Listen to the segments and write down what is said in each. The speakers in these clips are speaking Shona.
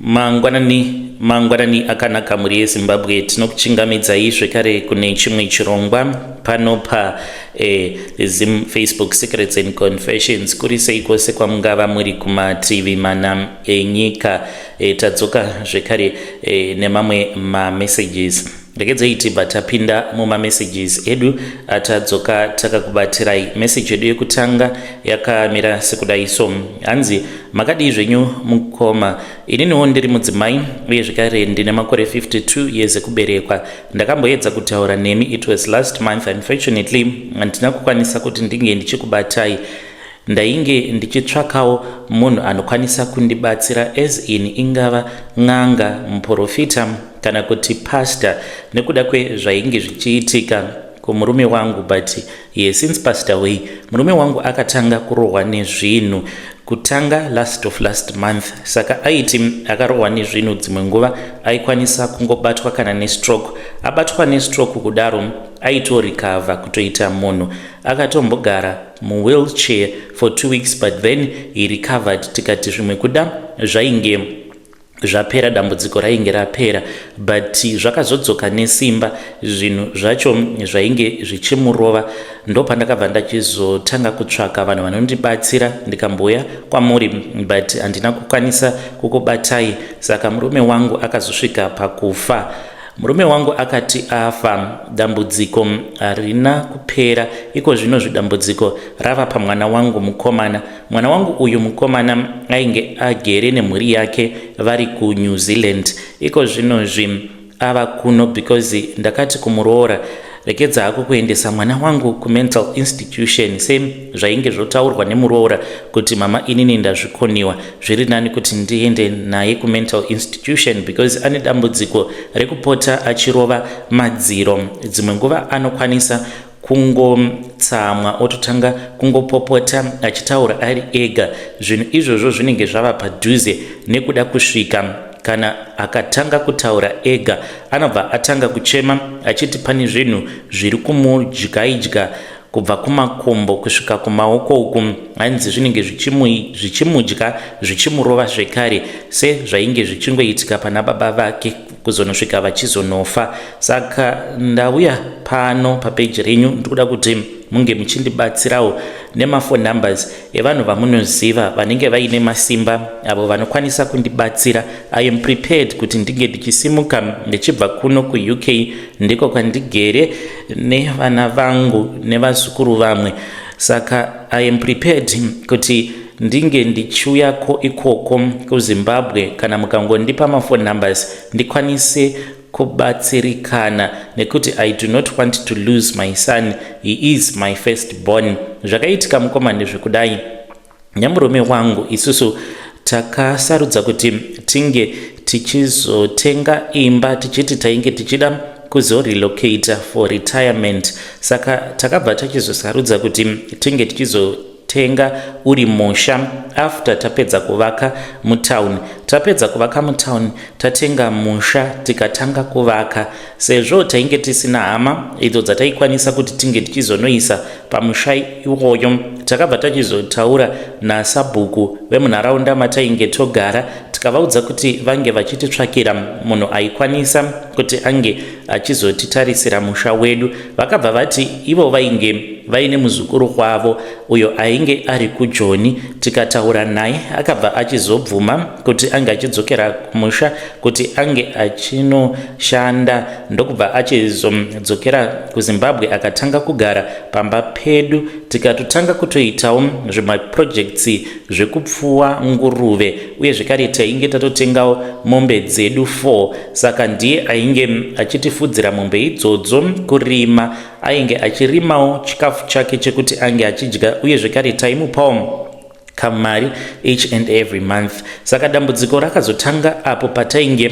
Mangwanani, mangwanani akanaka mhuri yeZimbabwe, tinokuchingamidzai zvekare kune chimwe chirongwa pano pa Zim Facebook Secrets and Confessions. Kuri sei kwose kwamungava muri kumativi mana enyika? Tadzoka zvekare nemamwe mamessages. Regedzei tibva tapinda mumamessages edu atadzoka takakubatirai. Message yedu yekutanga yakamira sekudai so: hanzi, "Makadii zvenyu mukoma? Ininiwo ndiri mudzimai uye zvekare ndine makore 52 years ekuberekwa. Ndakamboedza kutaura nemi, it was last month. Unfortunately handina kukwanisa kuti ndinge ndichikubatai. Ndainge ndichitsvakawo munhu anokwanisa kundibatsira, as in ingava n'anga, muprofita kana kuti pastor, nekuda kwezvainge zvichiitika kumurume wangu. But he since passed away. Murume wangu akatanga kurohwa nezvinhu kutanga last of last month. Saka aiti akarohwa nezvinhu, dzimwe nguva aikwanisa kungobatwa kana nestroke. Abatwa nestroke kudaro, aitorecover kutoita munhu. Akatombogara muwheelchair for 2 weeks, but then he recovered. Tikati zvimwe kuda zvainge zvapera, dambudziko rainge rapera, but zvakazodzoka nesimba. Zvinhu zvacho zvainge zvichimurova. Ndopandakabva ndachizotanga kutsvaka vanhu vanondibatsira, ndikamboya kwamuri, but handina kukwanisa kukubatai. Saka murume wangu akazosvika pakufa. Murume wangu akati afa, dambudziko harina kupera. Iko zvino zvidambudziko rava pamwana wangu mukomana. Mwana wangu uyu mukomana ainge agere nemhuri yake vari kuNew Zealand. Iko zvinozvi ava kuno because ndakati kumuroora, regedza hako kuendesa mwana wangu kumental institution, sezvainge zvotaurwa nemuroora kuti, mama, inini ndazvikoniwa, zviri nani kuti ndiende naye kumental institution because ane dambudziko rekupota achirova madziro. Dzimwe nguva anokwanisa kungotsamwa, ototanga kungopopota achitaura ari ega. Zvinhu izvozvo zvinenge zvava padhuze nekuda kusvika. Kana akatanga kutaura ega, anobva atanga kuchema achiti pane zvinhu zviri kumudyaidya kubva kumakumbo kusvika kumaoko uku. Hanzi zvinenge zvichimudya, zvichimurova zvekare, sezvainge zvichingoitika pana baba vake kuzonosvika vachizonofa. Saka ndauya pano papeji renyu, ndikuda kuti munge muchindibatsirawo nemafone numbers evanhu vamunoziva vanenge vaine masimba, avo vanokwanisa kundibatsira. I am prepared kuti ndinge ndichisimuka ndichibva kuno kuUK, ndiko kwandigere nevana vangu nevazukuru vamwe. Saka I am prepared kuti ndinge ndichiuyako ikoko kuZimbabwe kana mukangondipa mafone numbers ndikwanise kubatsirikana, nekuti I do not want to lose my son. He is my first born. Zvakaitika mukoma ndezvekudai: nyamurume wangu, isusu takasarudza kuti tinge tichizotenga imba, tichiti tainge tichida kuzorelocata for retirement. Saka takabva tachizosarudza kuti tinge tichizotenga uri musha after tapedza kuvaka mutown. Tapedza kuvaka mutown, tatenga musha, tikatanga kuvaka. Sezvo tainge tisina hama idzo dzataikwanisa kuti tinge tichizonoisa pamusha iwoyo, takabva tachizotaura nasabhuku vemunharaunda matainge togara, tikavaudza kuti vange vachititsvakira munhu aikwanisa kuti ange achizotitarisira musha wedu. Vakabva vati ivo vainge vaine muzukuru wavo uyo ainge ari kuJoni. Tikataura naye, akabva achizobvuma kuti ange achidzokera kumusha kuti ange achinoshanda, ndokubva achizodzokera kuZimbabwe, akatanga kugara pamba pedu. Tikatotanga kutoitawo zvimaprojects zvekupfuwa nguruve, uye zvekare tainge tatotengawo mombe dzedu 4. Saka ndiye ainge achitifudzira mombe idzodzo. Kurima ainge achirimawo chikafu chake chekuti ange achidya, uye zvekare taimupawo kamari each and every month. Saka dambudziko rakazotanga apo patainge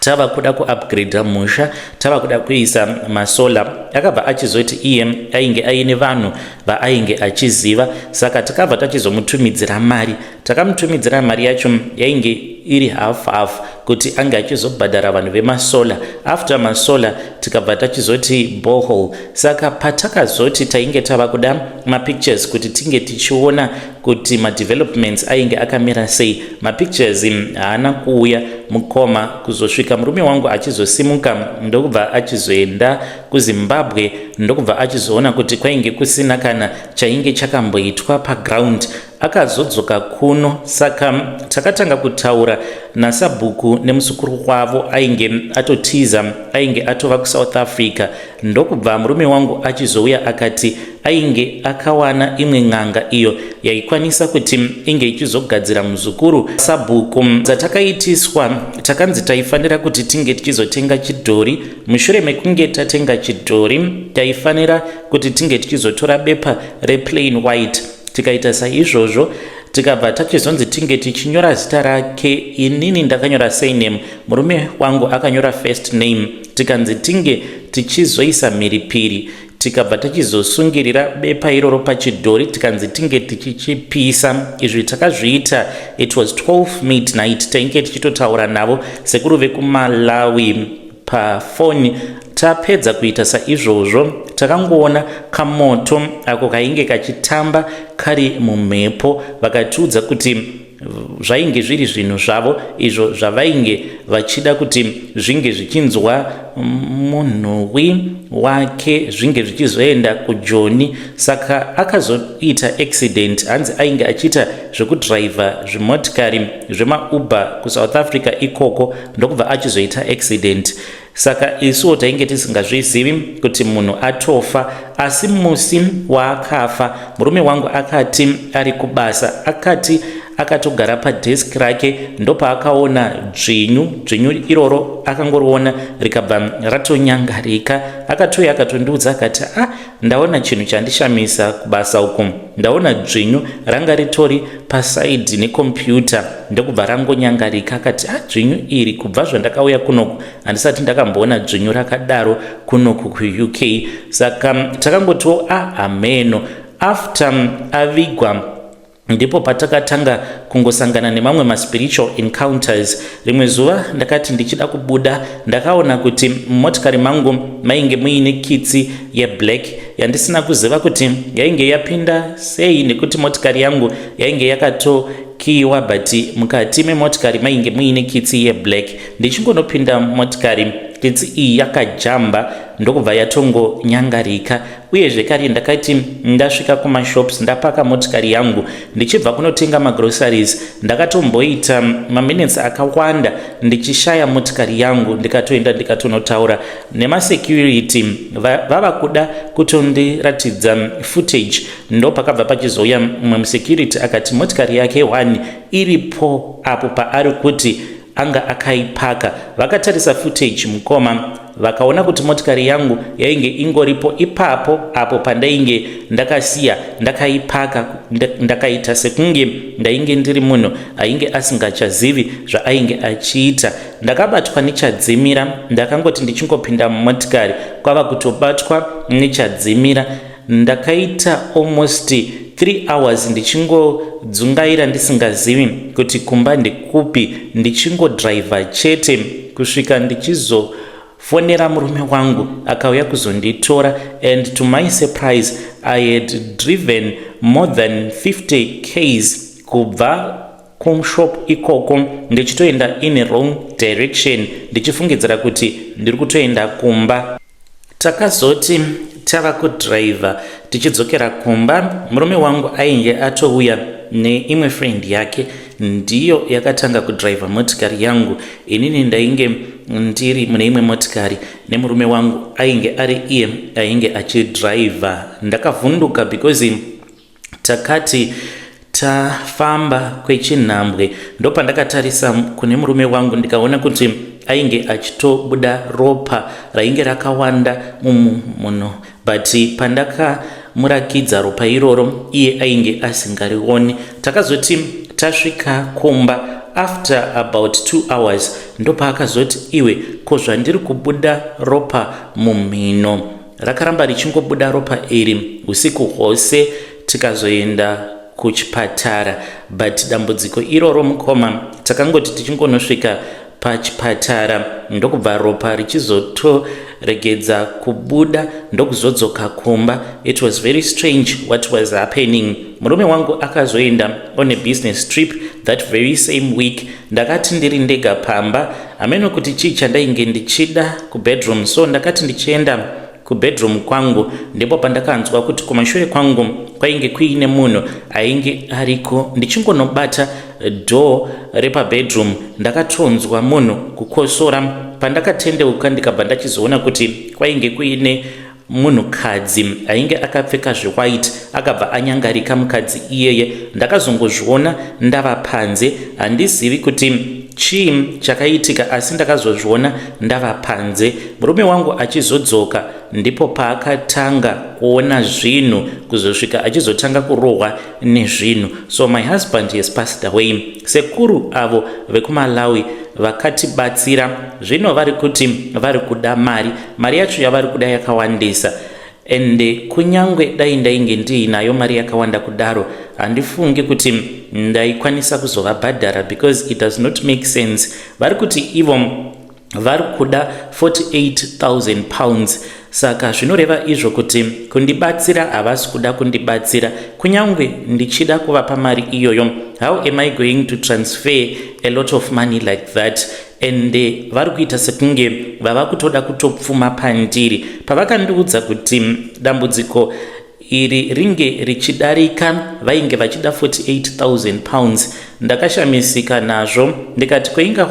tava kuda kuupgrada musha, tava kuda kuisa masolar. Akabva achizoti iye ainge aine vanhu vaainge achiziva. Saka takabva tachizomutumidzira mari. Takamutumidzira mari yacho, yainge iri half half. kuti ange achizobhadhara vanhu vemasolar. After masolar tikabva tachizoti borehole. Saka patakazoti tainge tava kuda mapictures kuti tinge tichiona kuti madevelopments ainge akamira sei, mapictures haana kuuya mukoma, kuzosvika murume wangu achizosimuka ndokubva achizoenda kuZimbabwe, ndokubva achizoona kuti kwainge kusina kana chainge chakamboitwa paground. Akazodzoka kuno, saka takatanga kutaura nasabhuku nemuzukuru wavo ainge atotiza, ainge atova kuSouth Africa. Ndokubva murume wangu achizouya akati ainge akawana imwe n'anga iyo yaikwanisa kuti inge ichizogadzira muzukuru sabhuku. Dzatakaitiswa, takanzi taifanira kuti tinge tichizotenga chidhori. Mushure mekunge tatenga chidhori, taifanira kuti tinge tichizotora bepa replain white. Tikaita saizvozvo, tikabva tachizonzi tinge tichinyora zita rake. Inini ndakanyora surname, murume wangu akanyora first name. Tikanzi tinge tichizoisa mhiripiri. Tikabva tachizosungirira bepa iroro pachidhori, tikanzi tinge tichichipisa. Izvi takazviita, it was 12 midnight. Tainge tichitotaura navo sekuru vekuMalawi pafoni. Tapedza kuita saizvozvo, takangoona kamoto ako kainge kachitamba kari mumhepo. Vakatiudza kuti zvainge zviri zvinhu zvavo izvo zvavainge vachida kuti zvinge zvichinzwa munhuwi wake, zvinge zvichizoenda kuJoni. Saka akazoita accident, hanzi ainge achiita zvekudhiraivha zvimotikari zvemaUber kuSouth Africa ikoko, ndokubva achizoita accident. Saka isuwo tainge tisingazvizivi kuti munhu atofa. Asi musi waakafa, murume wangu akati ari kubasa, akati akatogara padesk rake, ndopaakaona dzvinyu. Dzvinyu iroro akangoriona rikabva ratonyangarika. Akatouya akatondiudza akati, "A ah, ndaona chinhu chandishamisa kubasa uku. Ndaona dzvinyu ranga ritori pasaidhi nekombiyuta, ndokubva rangonyangarika." Akati, "A ah, dzvinyu iri, kubva zvandakauya kunoku handisati ndakamboona dzvinyu rakadaro kunoku kuUK." Saka takangotiwo, "A ah, hameno." After avigwa, ndipo patakatanga kungosangana nemamwe maspiritual encounters. Rimwe zuva ndakati ndichida kubuda, ndakaona kuti mumotikari mangu mainge muine kitsi yeblack yandisina kuziva kuti yainge yapinda sei, nekuti motikari yangu yainge yakatokiyiwa, but mukati memotikari mainge muine kitsi yeblack. Ndichingonopinda motikari, kitsi iyi yakajamba ndokubva yatongonyangarika. Uye zvekare ndakati ndasvika kumashops, ndapaka motikari yangu ndichibva kunotenga magroceries, ndakatomboita maminutes akawanda ndichishaya motikari yangu. Ndikatoenda ndikatonotaura nemasecurity, vava kuda kutondiratidza footage, ndo pakabva pachizouya mumwe musecurity akati motikari yake 1 iripo apo paari kuti anga akaipaka. Vakatarisa footage mukoma, vakaona kuti motikari yangu yainge ingoripo ipapo apo pandainge ndakasiya ndakaipaka. Ndakaita sekunge ndainge ndiri munhu ainge asingachazivi zvaainge achiita. Ndakabatwa nechadzimira. Ndakangoti ndichingopinda mumotikari, kwava kutobatwa nechadzimira. Ndakaita almost 3 hours ndichingodzungaira, ndisingazivi kuti kumba ndekupi, ndichingodhiraivha chete, kusvika ndichizofonera murume wangu akauya kuzonditora. And to my surprise, I had driven more than 50 ks kubva kushop ikoko, ndichitoenda in wrong direction, ndichifungidzira kuti ndiri kutoenda kumba. Takazoti tava kudhiraivha tichidzokera kumba, murume wangu ainge atouya neimwe friend yake, ndiyo yakatanga kudhiraivha motikari yangu. Inini ndainge ndiri mune imwe motikari nemurume wangu, ainge ari iye ainge achidhiraivha. Ndakavhunduka because takati tafamba kwechinhambwe, ndopandakatarisa kune murume wangu, ndikaona kuti ainge achitobuda ropa rainge rakawanda mumuno. But pandakamurakidza ropa iroro, iye ainge asingarioni. Takazoti tasvika kumba after about 2 hours, ndopaakazoti, "Iwe, ko zvandiri kubuda ropa mumhino?" Rakaramba richingobuda ropa iri usiku hwose. Tikazoenda kuchipatara, but dambudziko iroro mukoma, takangoti tichingonosvika. pachipatara ndokubva ropa richizotoregedza kubuda ndokuzodzoka kumba. It was very strange what was happening. Murume wangu akazoenda on a business trip that very same week. Ndakati ndiri ndega pamba, hameno kuti chii chandainge ndichida kubedroom, so ndakati ndichienda kubedroom kwangu ndipo pandakanzwa kuti kumashure kwangu kwainge kuine munhu ainge ariko. Ndichingonobata door repabedroom, ndakatonzwa munhu kukosora. Pandakatendeuka, ndikabva ndachizoona kuti kwainge kuine munhukadzi ainge akapfeka zvewhite. Akabva anyangarika mukadzi iyeye. Ndakazongozviona ndava panze. Handizivi kuti chii chakaitika, asi ndakazozviona ndava panze. Murume wangu achizodzoka, ndipo paakatanga kuona zvinhu, kuzosvika achizotanga kurohwa nezvinhu. So my husband has passed away. Sekuru avo vekuMalawi vakatibatsira, zvino vari kuti vari kuda mari. Mari yacho yavari kuda yakawandisa, ende kunyange dai ndainge ndiinayo mari yakawanda kudaro, handifungi kuti ndaikwanisa kuzovabhadhara because it does not make sense. Vari kuti ivo vari kuda £48,000. Saka zvinoreva izvo kuti kundibatsira havasi kuda kundibatsira. Kunyange ndichida kuvapa mari iyoyo, how am I going to transfer a lot of money like that? And vari kuita sekunge vava kutoda kutopfuma pandiri. Pavakandiudza kuti dambudziko iri ringe richidarika vainge vachida £48,000, ndakashamisika nazvo. Ndikati, "Kweinga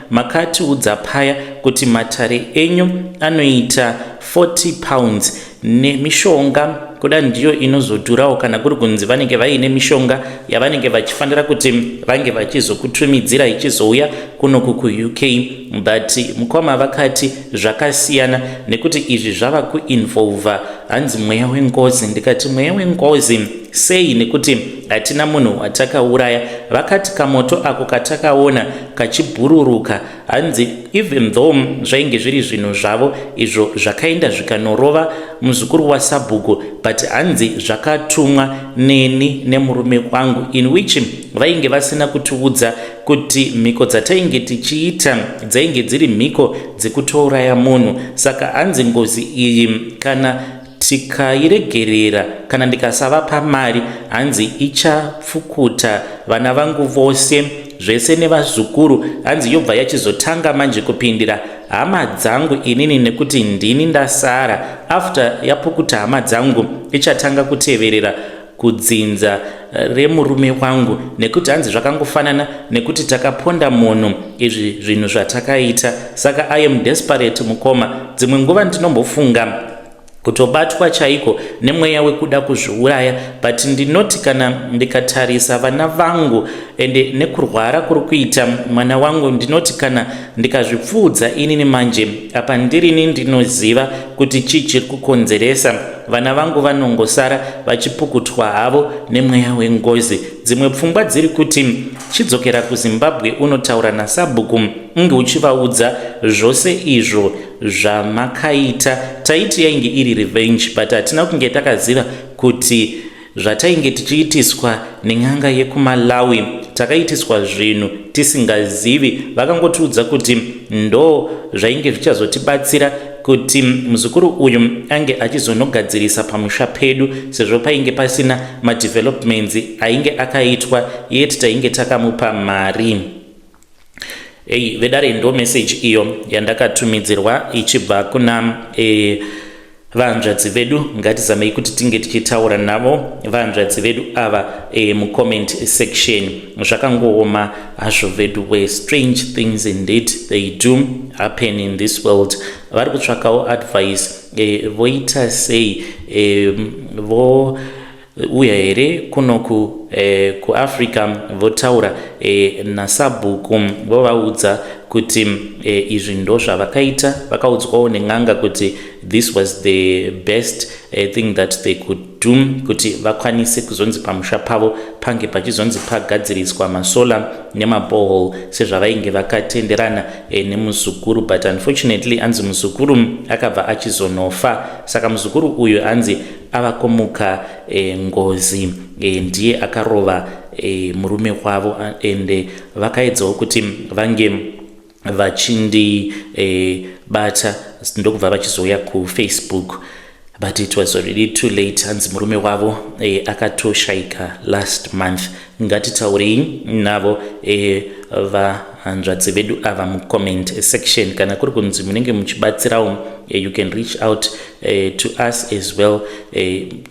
makatiudza paya kuti matare enyu anoita £40 nemishonga, kuda ndiyo inozodhurawo kana kuri kunzi vanenge vaine mishonga yavanenge vachifanira kuti vange vachizokutumidzira ichizouya kunoku kuUK." But mukoma vakati zvakasiyana nekuti izvi zvava kuinvolva, hanzi, mweya wengozi. Ndikati, "Mweya wengozi sei, nekuti hatina munhu watakauraya?" Vakati kamoto ako katakaona kachibhururuka, hanzi even though zvainge zviri zvinhu zvavo izvo zvakaenda zvikanorova muzukuru wasabhuku, but hanzi zvakatumwa neni nemurume wangu, in which vainge vasina kutiudza kuti mhiko dzatainge tichiita dzainge dziri mhiko dzekutouraya munhu. Saka hanzi ngozi iyi kana tikairegerera, kana ndikasavapa mari, hanzi ichapfukuta vana vangu vose zvese nevazukuru. Hanzi yobva yachizotanga manje kupindira hama dzangu inini, nekuti ndini ndasara. After yapukuta hama dzangu, ichatanga kuteverera kudzinza remurume wangu, nekuti hanzi zvakangofanana nekuti takaponda munhu, izvi zvinhu zvatakaita. Saka I am desperate, mukoma. Dzimwe nguva ndinombofunga kutobatwa chaiko nemweya wekuda kuzviuraya, but ndinoti kana ndikatarisa vana vangu ende nekurwara kuri kuita mwana wangu, ndinoti kana ndikazvipfuudza inini manje, apa ndirini ndinoziva kuti chii chiri kukonzeresa, vana vangu vanongosara vachipukutwa havo nemweya wengozi. Dzimwe pfungwa dziri kuti chidzokera kuZimbabwe, unotaura nasabhuku, unge uchivaudza zvose izvo zvamakaita. Taiti yainge iri revenge, but hatina kunge takaziva kuti zvatainge tichiitiswa nen'anga yekuMalawi. Takaitiswa zvinhu tisingazivi. Vakangotiudza kuti ndo zvainge zvichazotibatsira kuti muzukuru uyu ange achizonogadzirisa pamusha pedu, sezvo painge pasina madevelopments ainge akaitwa, yet tainge takamupa mari. Ei vedare, ndo message iyo yandakatumidzirwa ichibva kuna vanzvadzi vedu. Ngatizamei kuti tinge tichitaura navo vanzvadzi vedu ava mucomment section. Zvakangooma hazvo vedu we. Strange things indeed, they do happen in this world. Vari kutsvakawo advice, voita sei? Vo uya here kunoku kuAfrica, votaura nasabhuku, vovaudza kuti izvi ndo zvavakaita? Vakaudzwawo nen'anga kuti this was the best thing that they could do kuti vakwanise kuzonzi pamusha pavo pange pachizonzi pagadziriswa masolar nemaborehole sezvavainge vakatenderana nemuzukuru. But unfortunately, anzi muzukuru akabva achizonofa. Saka muzukuru uyu anzi ava kumuka ngozi, ndiye akarova murume wavo, ende vakaedzawo kuti vange Vachindibata ndokubva vachizouya kuFacebook, but it was already too late. Hanzi murume wavo akatoshaika last month. Ngatitaurei navo vahanzvadzi vedu ava mucomment section. Kana kuri kunzi munenge muchibatsirawo, you can reach out to us as well,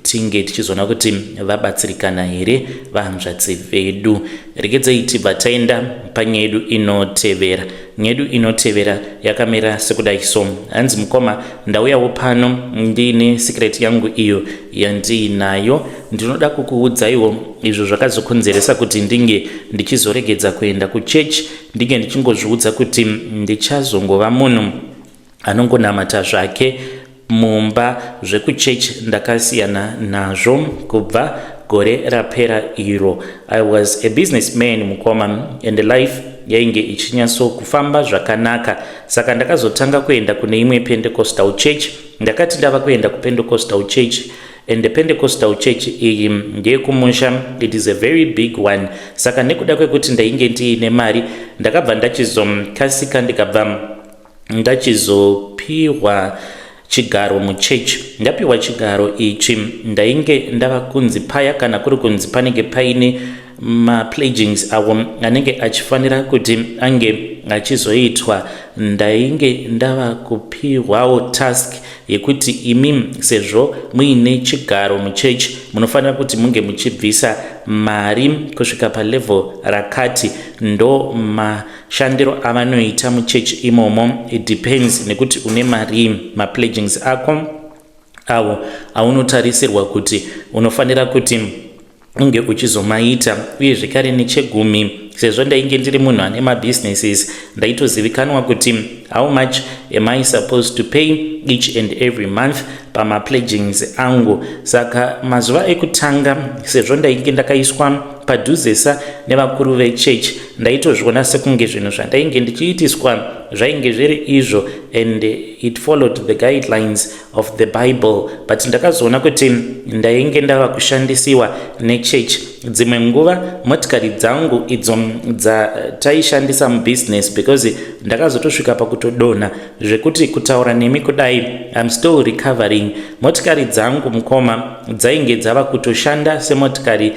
tinge tichizoona kuti vabatsirikana here vahanzvadzi vedu. Regedzei tibva taenda panyaya yedu inotevera. Nyaya yedu inotevera yakamira sekudai so. Hanzi, "Mukoma, ndauyawo pano ndiine secret yangu iyo yandiinayo. Ndinoda kukuudzaiwo izvo zvakazokonzeresa kuti ndinge ndichizoregedza kuenda kuchechi. Ndinge ndichingozviudza kuti ndichazongova munhu anongonamata zvake mumba, zvekuchechi ndakasiyana nazvo kubva gore rapera iro. I was a businessman, mukoma, and life yainge ichinyatsokufamba zvakanaka. Saka ndakazotanga kuenda kune imwe Pentecostal church. Ndakati ndava kuenda kuPentecostal church, and the Pentecostal church iyi ndeyekumusha. It is a very big one. Saka nekuda kwekuti ndainge ndiine mari, ndakabva ndachizokasika, ndikabva ndachizopiwa chigaro muchechi. Ndapiwa chigaro ichi, ndainge ndava kunzi paya kana kuri kunzi panenge paine mapledgings avo anenge achifanira kuti ange achizoitwa, ndainge ndava kupiwawo task yekuti imi, sezvo muine chigaro muchechi, munofanira kuti munge muchibvisa mari kusvika palevel rakati. Ndo mashandiro avanoita muchechi imomo. It depends nekuti une mari, mapledgings ako avo aunotarisirwa kuti unofanira kuti unge uchizomaita, uye zvekare nechegumi. Sezvo ndainge ndiri munhu ane mabusinesses, ndaitozivikanwa kuti how much am I supposed to pay each and every month pamapledgings angu. Saka mazuva ekutanga, sezvo ndainge ndakaiswa padhuzesa nevakuru vechechi, ndaitozviona sekunge zvinhu zvandainge ndichiitiswa zvainge zviri izvo and it followed the guidelines of the Bible. But ndakazoona kuti ndainge ndava kushandisiwa nechechi. Dzimwe nguva motikari dzangu idzo dzataishandisa mubusiness, because ndakazotosvika pakutodonha zvekuti kutaura nemi kudai I'm still recovering, motikari dzangu, mukoma, dzainge dzava kutoshanda semotikari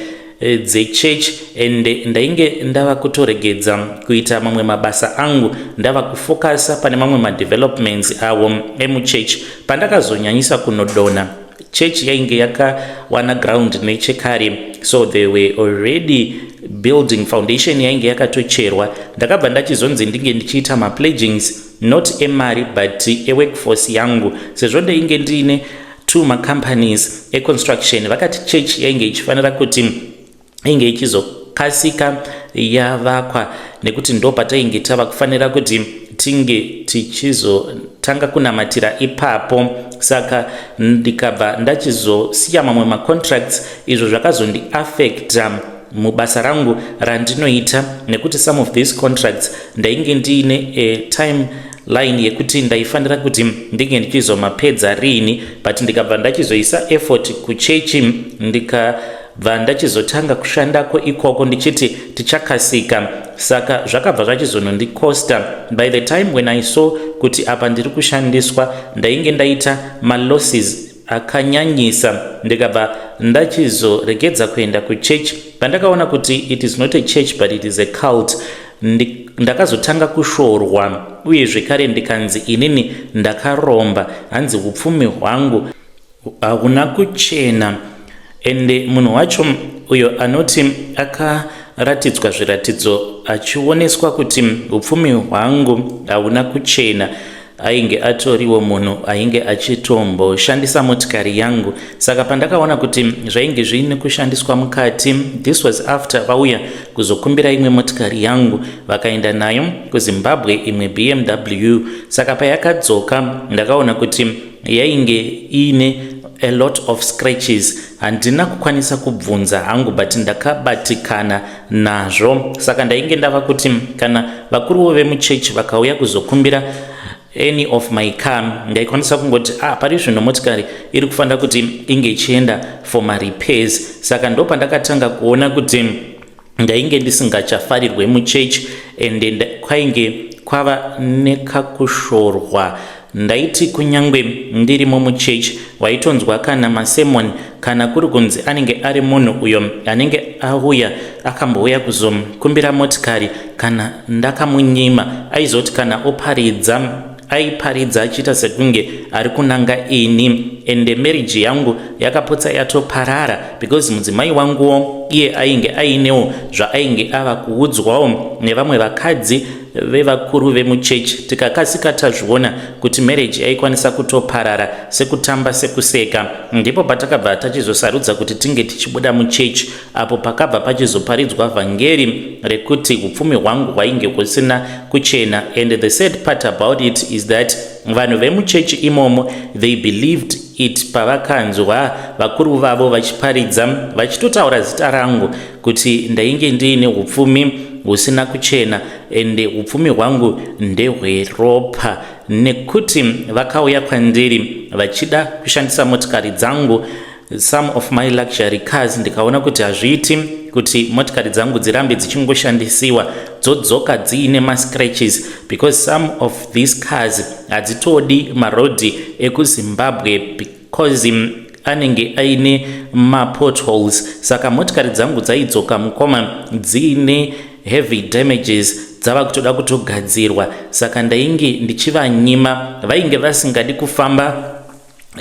dzechechi and ndainge ndava kutoregedza kuita mamwe mabasa angu, ndava kufocusa pane mamwe madevelopments avo emuchechi. Pandakazonyanyisa kunodonha, chechi yainge yakawana ground nechekare, so they were already building, foundation yainge yakatocherwa. Ndakabva ndachizonzi ndinge ndichiita mapledgings, not emari but eworkforce yangu, sezvo ndainge ndiine two macompanies econstruction. Vakati church yainge ichifanira kuti inge ichizokasika yavakwa, nekuti ndo patainge tava kufanira kuti tinge tichizotanga kunamatira ipapo. Saka ndikabva ndachizosiya mamwe macontracts, izvo zvakazondiafecta mubasa rangu randinoita, nekuti some of these contracts ndainge ndiine a time line yekuti ndaifanira kuti ndinge ndichizomapedza riini. But ndikabva ndachizoisa effort kuchechi, ndikabva ndachizotanga kushandako ikoko ndichiti tichakasika. Saka zvakabva zvachizonondikosta. By the time when I saw kuti apa ndiri kushandiswa, ndainge ndaita malosses akanyanyisa. Ndikabva ndachizoregedza kuenda kuchechi pandakaona kuti it is not a church but it is a cult. Ndakazotanga kushorwa, uye zvekare ndikanzi inini ndakaromba, hanzi upfumi hwangu hauna kuchena. Ende munhu wacho uyo anoti akaratidzwa zviratidzo achioneswa kuti upfumi hwangu hauna kuchena, ainge atoriwo munhu ainge achitomboshandisa motikari yangu. Saka pandakaona kuti zvainge zviine kushandiswa mukati, this was after vauya kuzokumbira imwe motikari yangu, vakaenda nayo kuZimbabwe, imwe BMW. Saka payakadzoka, ndakaona kuti yainge iine a lot of scratches. Handina kukwanisa kubvunza hangu, but ndakabatikana nazvo. Saka ndainge ndava kuti kana vakuruwo vemuchechi vakauya kuzokumbira any of my car, ndaikwanisa kungoti, "Ah, pari zvino motikari iri kufanira kuti inge ichienda for marepairs." Saka ndo pandakatanga kuona kuti ndainge ndisingachafarirwe muchechi, and kwainge Kwava nekakushorwa. Ndaiti kunyange ndirimo muchechi waitonzwa kana masermon kana kuri kunzi anenge ari munhu uyo anenge auya akambouya kuzokumbira motikari kana ndakamunyima aizoti kana oparidza aiparidza achiita sekunge ari kunanga ini. Ende marriage yangu yakapotsa yatoparara because mudzimai wanguwo iye ainge ainewo zvaainge ava kuudzwawo nevamwe vakadzi vevakuru vemuchechi. Tikakasika tazviona kuti marriage yaikwanisa kutoparara sekutamba sekuseka. Ndipo patakabva tachizosarudza kuti tinge tichibuda muchechi apo pakabva pachizoparidzwa vhangeri rekuti upfumi hwangu hwainge husina kuchena. And the sad part about it is that vanhu vemuchechi imomo, they believed it pavakanzwa vakuru vavo vachiparidza vachitotaura zita rangu kuti ndainge ndiine upfumi husina kuchena ende upfumi hwangu ndehweropa, nekuti vakauya kwandiri vachida kushandisa motikari dzangu, some of my luxury cars. Ndikaona kuti hazviiti kuti motikari dzangu dzirambe dzichingoshandisiwa dzodzoka dziine mascratches, because some of these cars hadzitodi marodhi ekuZimbabwe because anenge aine mapotholes. Saka motikari dzangu dzaidzoka, mukoma, dziine heavy damages, dzava kutoda kutogadzirwa. Saka ndainge ndichivanyima. Vainge vasingadi kufamba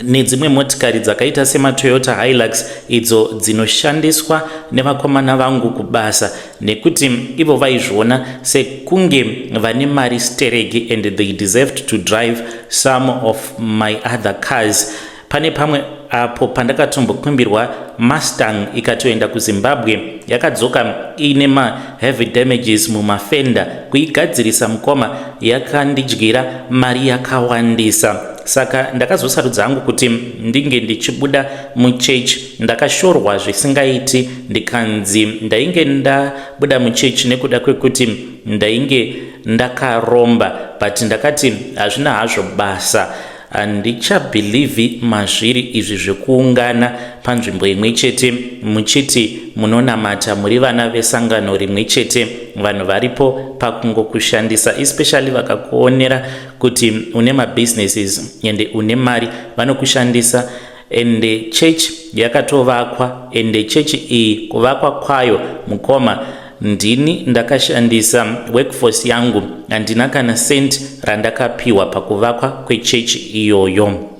nedzimwe motikari dzakaita semaToyota Hilux idzo dzinoshandiswa nevakomana vangu kubasa, nekuti ivo vaizviona sekunge vane mari stereki and they deserved to drive some of my other cars. Pane pamwe apo pandakatombokumbirwa Mustang, ikatoenda kuZimbabwe, yakadzoka iine maheavy damages mumafender. Kuigadzirisa, mukoma, yakandidyira mari yakawandisa. Saka ndakazosarudza hangu kuti ndinge ndichibuda muchechi. Ndakashorwa zvisingaiti, ndikanzi ndainge ndabuda muchechi nekuda kwekuti ndainge ndakaromba. But ndakati hazvina hazvo basa, handichabhilivhi mazviri izvi zvekuungana panzvimbo imwe chete muchiti munonamata muri vana vesangano rimwe chete, vanhu varipo pakungokushandisa, especially vakakuonera kuti une mabusinesses ende une mari, vanokushandisa. Ende chechi yakatovakwa, ende chechi iyi kuvakwa kwayo, mukoma, ndini ndakashandisa workforce yangu. Handina kana cent randakapiwa pakuvakwa kwechechi iyoyo.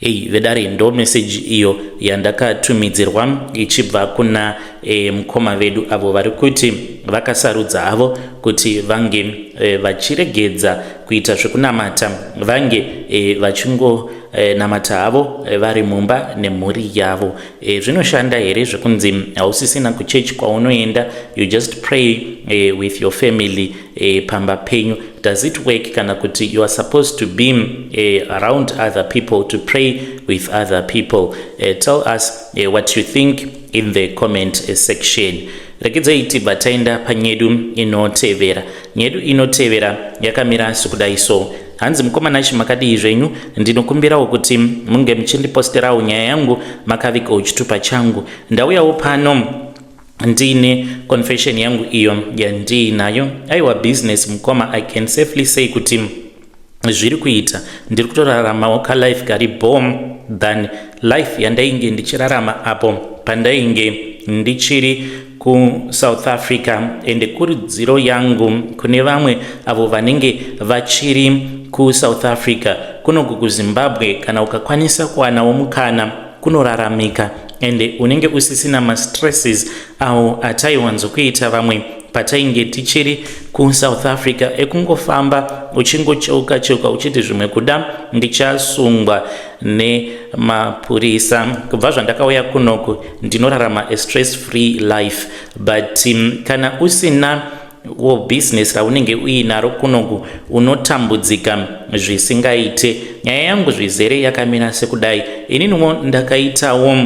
Ei vedare, ndo meseji iyo yandakatumidzirwa ichibva kuna mukoma vedu avo vari kuti vakasarudza havo kuti vange vachiregedza kuita zvekunamata, vange vachingonamata havo vari mumba nemhuri yavo. Zvinoshanda here zvekunzi hausisina kuchechi kwaunoenda, you just pray with your family pamba penyu? Does it work, kana kuti you are supposed to be around other people to pray with other people? Tell us what you think in the comment section. Regedzai tibva taenda panyedu inotevera. Nyedu inotevera yakamira sekudai so. Hanzi, "Mukoma Nashi, makadii zvenyu? Ndinokumbirawo kuti munge muchindiposterawo nyaya yangu makavigawo chitupa changu. Ndauyawo pano ndiine confession yangu iyo yandiinayo. Aiwa, business, mukoma, I can safely say kuti zviri kuita. Ndiri kutoraramawo kalife kari bom than life yandainge ndichirarama apo pandainge ndichiri kuSouth Africa. Ende kurudziro yangu kune vamwe avo vanenge vachiri kuSouth Africa, kunoku kuZimbabwe kana ukakwanisa kuwanawo mukana, kunoraramika ende unenge usisina mastresses awo ataiwanzokuita vamwe patainge tichiri kuSouth Africa, ekungofamba uchingocheuka cheuka uchiti zvimwe kuda ndichasungwa nemapurisa. Kubva zvandakauya kunoku, ndinorarama a stress free life. But kana usina wo business raunenge uinaro kunoku, unotambudzika zvisingaite. Nyaya yangu zvizere yakamira sekudai. Ininiwo ndakaitawo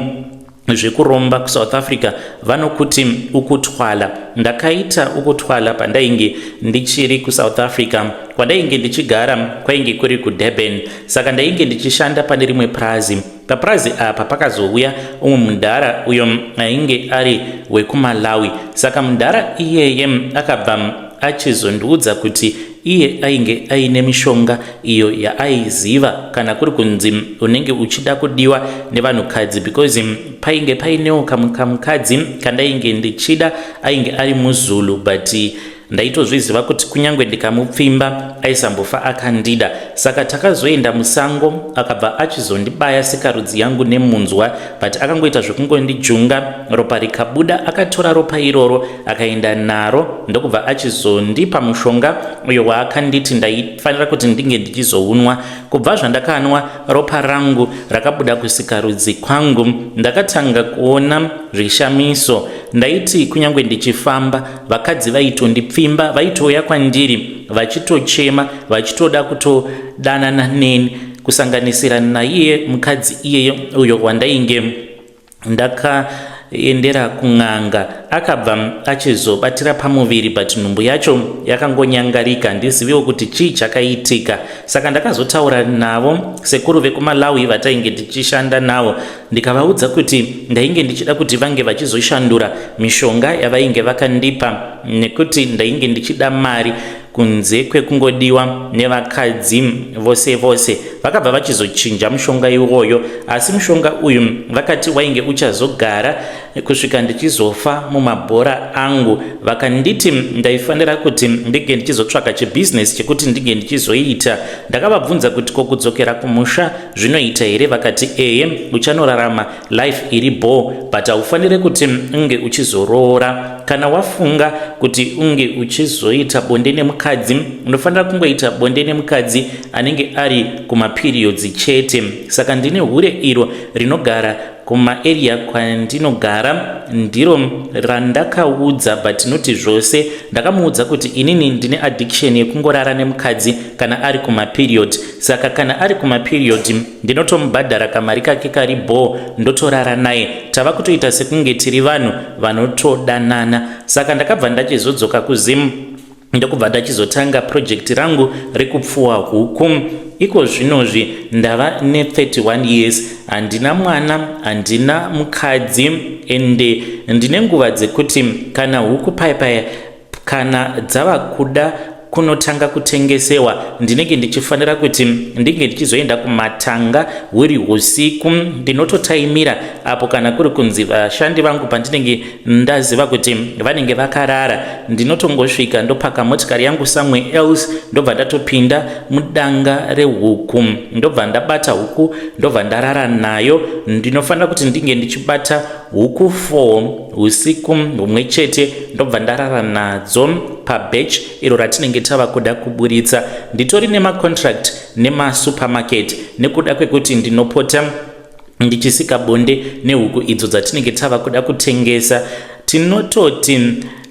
zvekuromba kuSouth Africa, vanokuti ukuthwala. Ndakaita ukuthwala pandainge ndichiri kuSouth Africa. Kwandainge ndichigara kwainge kuri kuDurban, saka ndainge ndichishanda pane rimwe prazi. Paprazi apa pakazouya umwe mudhara uyo ainge ari wekuMalawi. Saka mudhara iyeye akabva achizondiudza kuti Iye ainge aine mishonga iyo yaaiziva kana kuri kunzi unenge uchida kudiwa nevanhukadzi, because painge painewo kamwe kamukadzi kandainge ndichida, ainge ari muZulu, but ndaitozviziva kuti kunyange ndikamupfimba aisambofa akandida. Saka takazoenda musango, akabva achizondibaya sikarudzi yangu nemunzwa, but akangoita zvekungondijunga, ropa rikabuda. Akatora ropa iroro akaenda naro, ndokubva achizondipa mushonga uyo waakanditi ndaifanira kuti ndinge ndichizounwa. Kubva zvandakanwa ropa rangu rakabuda kusikarudzi kwangu, ndakatanga kuona zvishamiso. Ndaiti kunyange ndichifamba, vakadzi vaitondipfimba, vaitouya kwandiri vachitochema, vachitoda kutodanana neni, kusanganisira naiye mukadzi iyeye uyo wandainge ndakaendera kun'anga. Akabva achizobatira pamuviri, but nhumbu yacho yakangonyangarika, handiziviwo kuti chii chakaitika. Saka ndakazotaura navo sekuru vekuMalawi vatainge tichishanda navo, ndikavaudza kuti ndainge ndichida kuti vange vachizoshandura mishonga yavainge vakandipa, nekuti ndainge ndichida mari kunze kwekungodiwa nevakadzi vose vose. Vakabva vachizochinja mushonga iwoyo, asi mushonga uyu vakati wainge uchazogara kusvika ndichizofa mumabhora angu. Vakanditi ndaifanira kuti ndinge ndichizotsvaka chibhizinesi chekuti ndinge ndichizoita. Ndakavabvunza kuti ko kudzokera kumusha zvinoita here? Vakati eye, uchanorarama life iri bho, but haufaniri kuti unge uchizoroora. Kana wafunga kuti unge uchizoita bonde nemukadzi, unofanira kungoita bonde nemukadzi anenge ari kumaperiods chete. Saka ndine hure iro rinogara kumaarea kwandinogara, ndiro randakaudza, but noti zvose. Ndakamuudza kuti inini ndine addiction yekungorara nemukadzi kana ari kumaperiod, saka kana ari kumaperiod ndinotomubhadhara kamari kake kari bho, ndotorara naye, tava kutoita sekunge tiri vanhu vanotodanana. Saka ndakabva ndachizodzoka kuZimu, ndokubva ndachizotanga project rangu rekupfuwa huku. Iko zvinozvi ndava ne31 years, handina mwana, handina mukadzi, ende ndine nguva dzekuti kana huku paya kana dzava kuda kunotanga kutengesewa, ndinenge ndichifanira kuti ndinge ndichizoenda kumatanga huri usiku. Ndinototaimira apo kana kuri kunzi vashandi vangu pandinenge ndaziva kuti vanenge vakarara, ndinotongosvika ndopaka motikari yangu somewhere else, ndobva ndatopinda mudanga rehuku, ndobva ndabata huku, ndobva ndarara nayo. Ndinofanira kuti ndinge ndichibata huku 4 usiku humwe chete, ndobva ndarara nadzo pabatch iro ratinenge tava kuda kuburitsa. Nditori nemacontract nemasupermarket nekuda kwekuti ndinopota ndichisika bonde nehuku idzo dzatinenge tava kuda kutengesa. Tinototi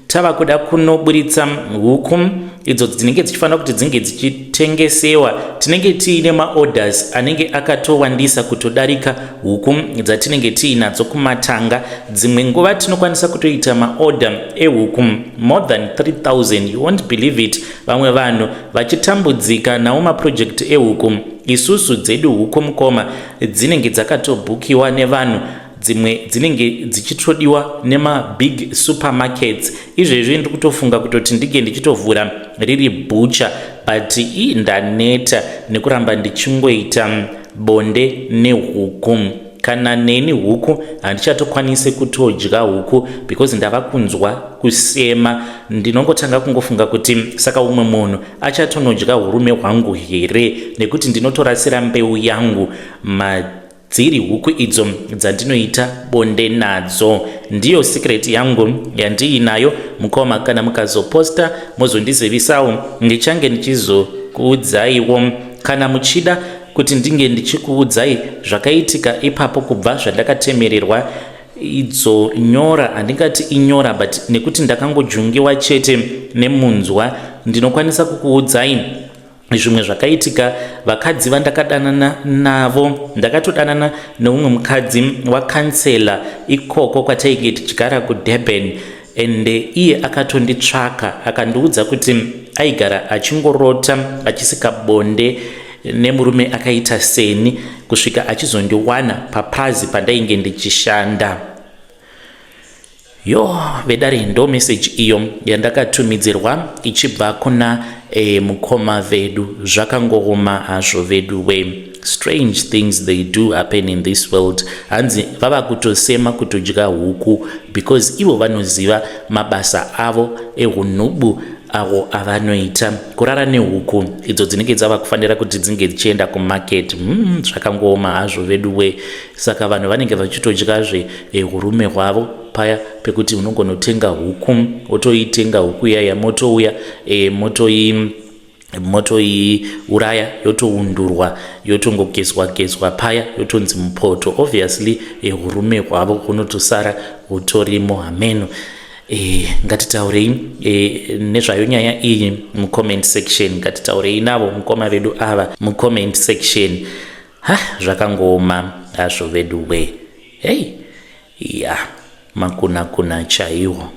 tava kuda kunoburitsa huku idzo dzinenge dzichifanira kuti dzinge dzichitengesewa, tinenge tiine maorders anenge akatowandisa kutodarika huku dzatinenge tiinadzo kumatanga. Dzimwe nguva tinokwanisa kutoita maorder ehuku more than 3000. You won't believe it, vamwe vanhu vachitambudzika nawo maproject ehuku, isusu dzedu huku, mukoma, dzinenge dzakatobhukiwa nevanhu, dzimwe dzinenge dzichitodiwa nemabig supermarkets. Izvezvi ndiri kutofunga kutoti ndinge ndichitovhura riri butcher, but i ndaneta nekuramba ndichingoita bonde nehuku. Kana neni huku handichatokwanisi kutodya huku because ndava kunzwa kusema. Ndinongotanga kungofunga kuti saka umwe munhu achatonodya urume hwangu here, nekuti ndinotorasira mbeu yangu madziri huku idzo dzandinoita bonde nadzo. Ndiyo secret yangu yandiinayo, mukoma. Kana mukazoposta mozondizivisawo, ndichange ndichizokuudzaiwo. Kana muchida kuti ndinge ndichikuudzai zvakaitika ipapo kubva zvandakatemererwa idzo nyora, handingati inyora, but nekuti ndakangojungiwa chete nemunzwa, ndinokwanisa kukuudzai zvimwe zvakaitika. Vakadzi vandakadanana navo, ndakatodanana neumwe mukadzi wakansela ikoko kwatainge tichigara kuDurban, ende iye akatonditsvaka akandiudza kuti aigara achingorota achisika bonde nemurume akaita seni, kusvika achizondiwana papazi pandainge ndichishanda. Yo, vedare, ndo message iyo yandakatumidzirwa ichibva kuna mukoma vedu. Zvakangooma hazvo vedu we. Strange things, they do happen in this world. Hanzi vava kutosema kutodya huku because ivo vanoziva mabasa avo ehunhubu avo avanoita, kurara nehuku idzo dzinenge dzava kufanira kuti dzinge dzichienda kumarket. Zvakangooma hazvo vedu we. Saka vanhu vanenge vachitodyazve urume hwavo paya pekuti unongonotenga huku, wotoitenga huku iyaya, motouya motoiuraya, yotoundurwa, yotongogezwa gezwa paya, yotonzi mupoto. Obviously urume hwavo hunotosara hutorimo. Hameno. Ngatitaurei nezvayo nyaya iyi mucomment section. Ngatitaurei navo mukoma vedu ava mucomment section. Ha, zvakangooma hazvo vedu we. Hei ya, makuna kuna chaiwo.